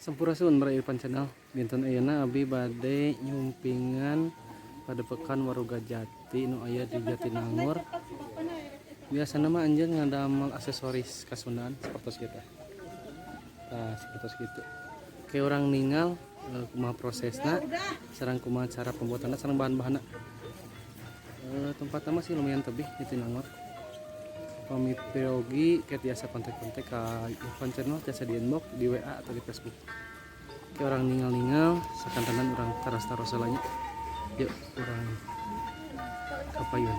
Sampurasun Bara Irfan Channel. Dinten ayeuna abdi bade nyumpingan Padepokan Waruga Jati nu aya di Jatinangor. Biasana mah anjeun ngadamel aksesoris kasundaan sapertos kitu. Tah, sapertos kitu. Kayak urang ningal kumaha prosesna, sareng kumaha cara pembuatanna sareng bahan-bahanna. Tempatna mah sih lumayan tebih, Jatinangor. Pami peryogi kayak tiasa kontak-kontak ke Irfan Channel, tiasa di inbox, di WA, atau di Facebook. Kayak urang ningal-ningal sakantenan urang taros-taros nya. Yuk, urang kapayun.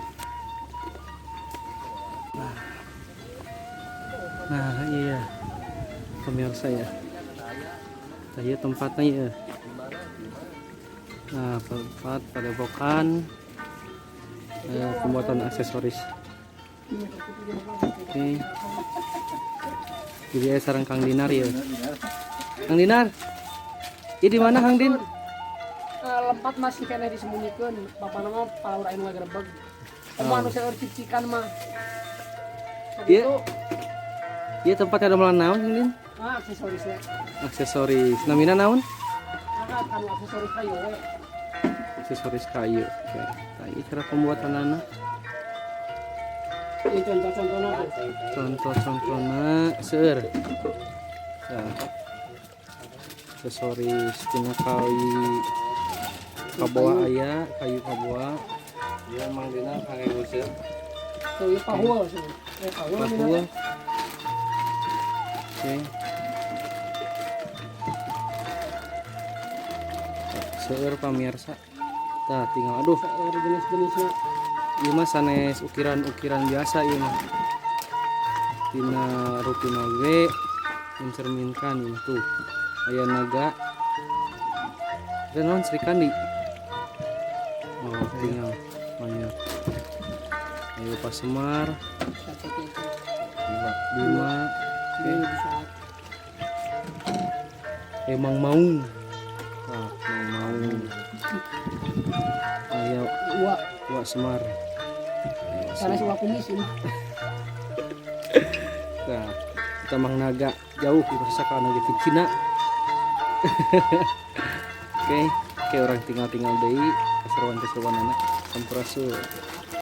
Nah, iya, pemirsa ya. Nah, iya tempatnya ya. Nah, tempat padepokan pembuatan aksesoris. Oke. Jadi aya sareng Kang Dinar ya. Kang Dinar. Ini di mana, Kang Din? Lempat masih kena disembunyikan, bapak nama palaur anu ngagerebeg. Komo anu seueur cicikan mah. Iya. Begitu. Iya, tempatnya ada naon, Kang Din? Ah, aksesorisnya. Aksesoris. Namina naon? Ah, kan aksesoris kayu we. Aksesoris kayu. Oke. Nah, ini cara pembuatanana. Ini contoh-contohnya tuh. Contoh-contohna seueur. Nah, aksesoris tina kayu kaboa, aya kayu kaboa. Iya, Mang Dina kangge nguseup. Tuh, ieu pahul sih. Eh, pahul. Pahul. Oke. Seueur, pamirsa. Tah, tinggal, aduh. Seueur jenis-jenisnya. Ieu mah sanes ukiran-ukiran biasa ieu mah. Tina rupina ge mencerminkan ieu mah tuh. Aya naga. Dan naon, Srikandi. Oh, tinggal banyak. Ayo Pak Semar, Satu itu. Lima. Bima, Ini bisa. Emang Maung. Nah, Mang Maung. Ayo Ua, Wak Semar. Ayo, sanes Semar. ua kumis ini. Nah, kita Mang Naga jauh di bahasa naga di Cina. Oke, urang tinggal-tinggal deui keseruan-keseruan anak. Sampurasun.